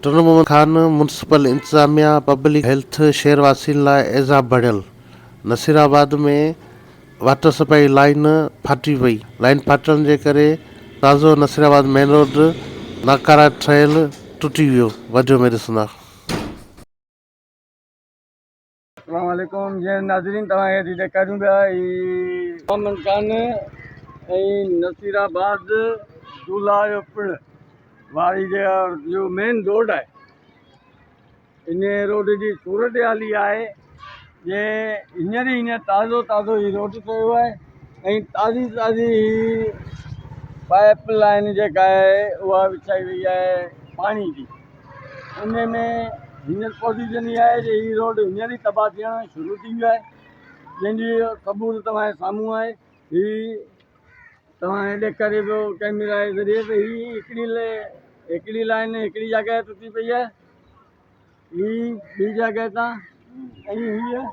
Tando Muhammad Khan municipal انتظاميا public health شهر واسين لاء اعزاز بڻيل نصير آباد ۾ واٽر سپلائي لائين ڦاٽي وئي لائين ڦاٽڻ جي ڪري تازو نصير آباد مين روڊ ناڪارا ٺهيل ٽٽي ويو وڊيو ۾ ڏسندا. السلام عليڪم جي ناظرين توهان کي اسين ڏيکاريون پيا هي محمد خان ۽ نصير آباد دولهه جو پڙ واري جو مين روڊ آهي ان روڊ جي صورت حال اها آهي جي هينئر ئي هينئر تازو تازو هي روڊ ٺهيو آهي ۽ تازي تازي هي پائپ لائن جيڪا آهي اها وڇائي وئي آهي پاڻي جي ان ۾ هينئر پوزيشن اها آهي جو هي روڊ هينئر ئي تباهه ٿيڻ شروع ٿي ويو آهي جنهن جي ثبوت توهان جي سامهون آهي هي توهان کي ڏيکاري پيو ڪيمرا جي ذريعي ته هي هڪڙي هڪڙي لائن هڪڙي جڳهه ٽٽي پئي آهي هي ٻي جڳهه تان ۽ هيء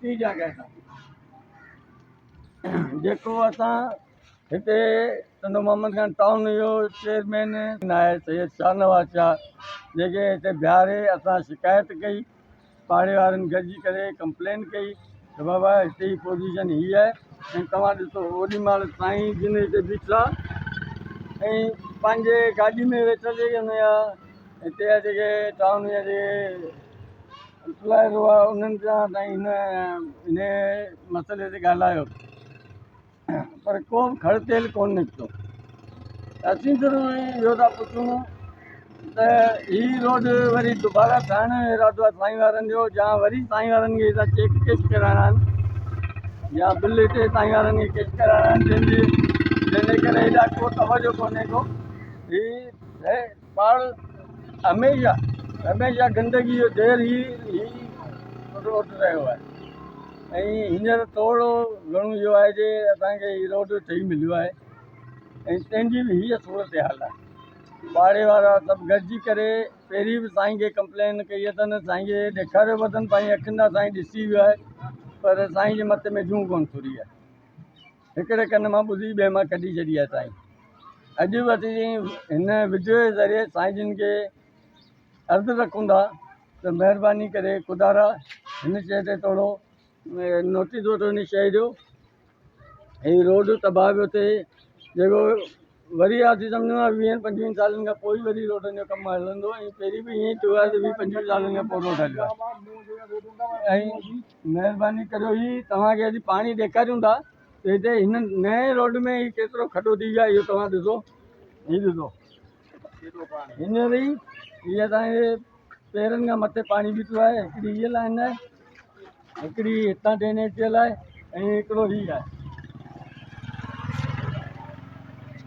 ٽي جڳهه تان جيڪو اسان هتي ٽنڊو محمد خان ٽائون جو چيئرمين آهي سيد شاهنواز شاهه جيڪي هتي بيهاري اسان شڪايت ڪئي پاڙي وارن گڏجي ڪري ڪمپلين ڪئي ته بابا هتي جي پوزيشن هي آهي ۽ توهان ڏسو اوڏي مهل سائين جن هتي بيٺا ۽ پنهنجي گاڏي ۾ ويٺل جيڪي هن جا هتي جا جيڪي ٽائون جا جيڪي امپلائر هئا انهن سان سائين هن هن مسئلي تي ڳالهايو پر ڪو به کڙ تيل ڪونه نڪتو. اسين صرف اهو ٿا پڇون ته هي روڊ وري دوباره ٺاهڻ جو ارادو آهي سائين وارن جو يا وري سائين وارن کي هتان چيڪ ڪيش ڪرائڻا آهن يا بل هتي سائين وارن کي ڪيش ڪرائڻا آهن جنهن جي جنهن جي ڪري هيڏا ڪو توجه ڪونهي ڪو هي پاڻ هميشه هميشه گندگي جو ڍير هي هي روڊ رهيو آهي ۽ هينئر ٿورو گهڻو اهو آهي جي اسانکي هي روڊ ٺهي مليو آهي ۽ تنهن جي به هيء صورت حال آهي پاڙي وارا سڀ گڏجي ڪري پهرين به سائين کي ڪمپلين ڪئي اٿن سائين کي ڏيکاريو به اٿن پنهنجي اکين سان سائين ڏسي ويو آهي پر سائين جي مٿي ۾ جون ڪونه ٿري آهي هڪڙي ڪن مان ٻڌي ٻئي مان ڪڍي ڇڏي آهي سائين اڄ به اسين هن وڊيو جي ذريعي سائين جن کي عرض رکون ٿا ته مهرباني ڪري خدارا هن شيء تي ٿورو نوٽيس وٺو هن شيء جو هي روڊ تباهه پيو ٿئي جيڪو وري اسين سمجهون ٿا ويهن پنجويهن سالن کان پوء وري روڊن جو ڪم هلندو ۽ پهرين به ائين ئي ٿيو آهي ته ويهه پنجويهه سالن کان پوء روڊ هليو آهي ۽ مهرباني ڪريو هي توهان کي اڄ پاڻي ڏيکاريون ٿا ته هتي هن نئين روڊ ۾ هي ڪيترو کڏو ٿي ويو آهي اهو توهان ڏسو هي ڏسو هينئر ئي هي اسان جي پيرن کان مٿي پاڻي بيٺو آهي هڪڙي هيء لائن آهي هڪڙي هتان ڊرينيج ٿيل آهي ۽ هڪڙو هي آهي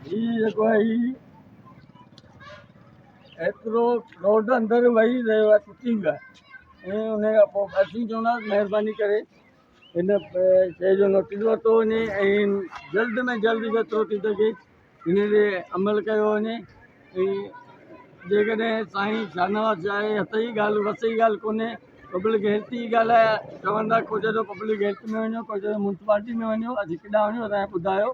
هي جيڪو آهي هي ايترو روڊ اندر وهي رهيو آهي ٽٽي ويو آهي ۽ ان کان پوء اسين چونداسين مهرباني ڪري هن شيء جو نوٽيس ورتو وڃي ۽ جلد ۾ جلد جيترو ٿي سگهي ان تي عمل ڪيو وڃي ۽ جيڪڏهن سائين شاهنواز شاهه جي هٿ جي ڳالهه وس جي ڳالهه ڪونهي پبلڪ هيلٿ جي ڳالهه آهي چون ٿا ڪو چئي ٿو پبلڪ هيلٿ ۾ وڃو ڪو چئي ٿو ميونسپالٽي ۾ وڃو اسين ڪيڏانهن وڃون اسان کي ٻڌايو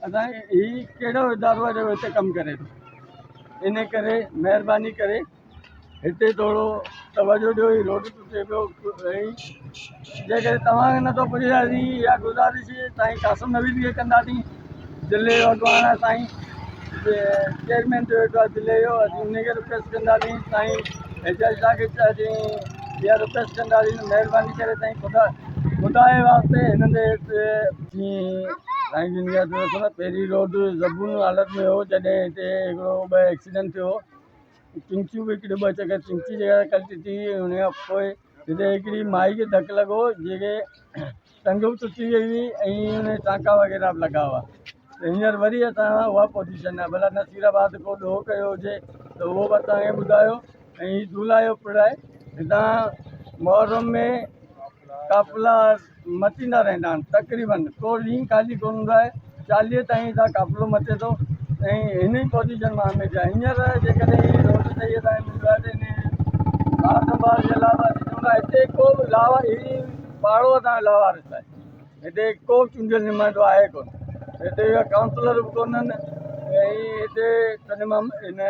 اسان هي ڪهڙو ادارو آهي جيڪو هتي ڪم ڪري ٿو ان ڪري مهرباني ڪري هتي ٿورو توجه ڏيو هي روڊ ٽٽي پيو ۽ جيڪڏهن توهان کي نٿو پڄي اسين اها گذارش سائين قاسم نويد کي ڪنداسين ضلعي جو اڳواڻ آهي سائين چيئرمين ٿيو ويٺو آهي ضلعي جو اسين ان کي رڪويسٽ ڪنداسين سائين اعجاز شاهه کي اسين اها رڪويسٽ ڪنداسين مهرباني ڪري سائين خدا خدا جي واسطي هنن تي سائين جن کي پهرين روڊ زبون حالت ۾ هو جڏهن هتي هڪڙو ٻه ايڪسيڊنٽ ٿيو چنگچيون به هڪڙي ٻه چڪر چنگچي جيڪا ڪلٽي ٿي ان کان پوء هتي هڪڙي مائي کي ڌڪ لڳو جيڪي ٽنگ به ٽٽي وئي هئي ۽ ان کي ٽانڪا وغيره به لڳا هئا ته هينئر وري اسان وٽ اها پوزيشن آهي ڀلا نصير آباد ڪو ڏوهه ڪيو هجي ته اهو به اسان کي ٻڌايو ۽ هي دولهه جو پڙ آهي هتان محرم ۾ قافلا مچيندا رهندا آهن تقريبن ڪو ڏينهن خالي ڪونه هوندو آهي 40 تائين هتان قافلو مچي ٿو ۽ هن ئي پوزيشن مان هميشه هينئر جيڪڏهن هي روڊ صحيح طرح مليو آهي ته هن سار سنڀال جي علاوه اسين چون ٿا هتي ڪو به لاوا هي پاڙو اسان جو لاوارث آهي هتي ڪو به چونڊيل نمائندو آهي ڪونه هتي ڪائونسلر به ڪونهن ۽ هتي تڏهن مان هن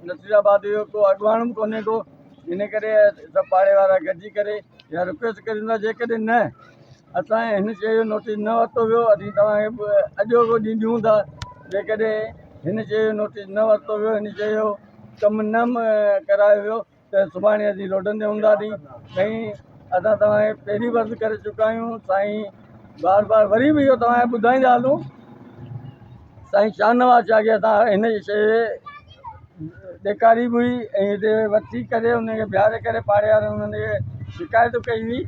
نصير آباد جو ڪو اڳواڻ به ڪونهي ڪو ان ڪري سڀ پاڙي وارا گڏجي ڪري اها رڪويسٽ ڪريون ٿا جيڪڏهن نه اسان هن شيء جو نوٽيس نه ورتو ويو اسين توهان کي اڄوڪو ڏينهن ڏيون ٿا جيڪڏهن هن شيء جو نوٽيس نه ورتو ويو هن شيء جو ڪم نه ڪرايو ويو ته سڀاڻي اسين روڊن تي هونداسين ۽ اسان توهان کي پهرين به عرض ڪري چڪا آهيون سائين بار بار وري به اهو توهان کي ٻڌائيندا هلون سائين شاهنواز شاهه کي اسان هن شيء ڏيکاري به هئي ۽ هتي وٺي ڪري ان کي بيهاري ڪري پاڙي وارن انهن کي شڪايت ڪئي هئي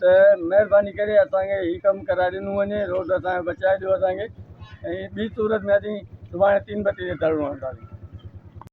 ته مهرباني ڪري اسانکي هي ڪم ڪرائي ڏنو وڃي روڊ اسانجو بچائي ڏيو اسانکي ۽ ٻي صورت ۾ اسين سڀاڻي تين بتي تي ڌرڻو هڻنداسين.